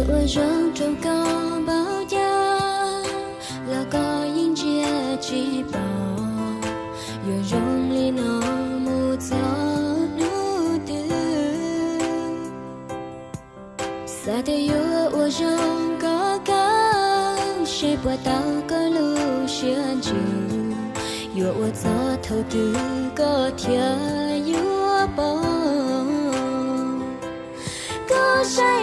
Ua zoo rau koj npaum cas los koj yeej ntsia tsis pom. Yuav zoo li no mus txog hnub twg? Xav tias yuav ua zoo koj kawg, seb puas tau koj lub siab ntsws. Yuav ua txog thaum twg koj thiaj yuav pom? Koj saib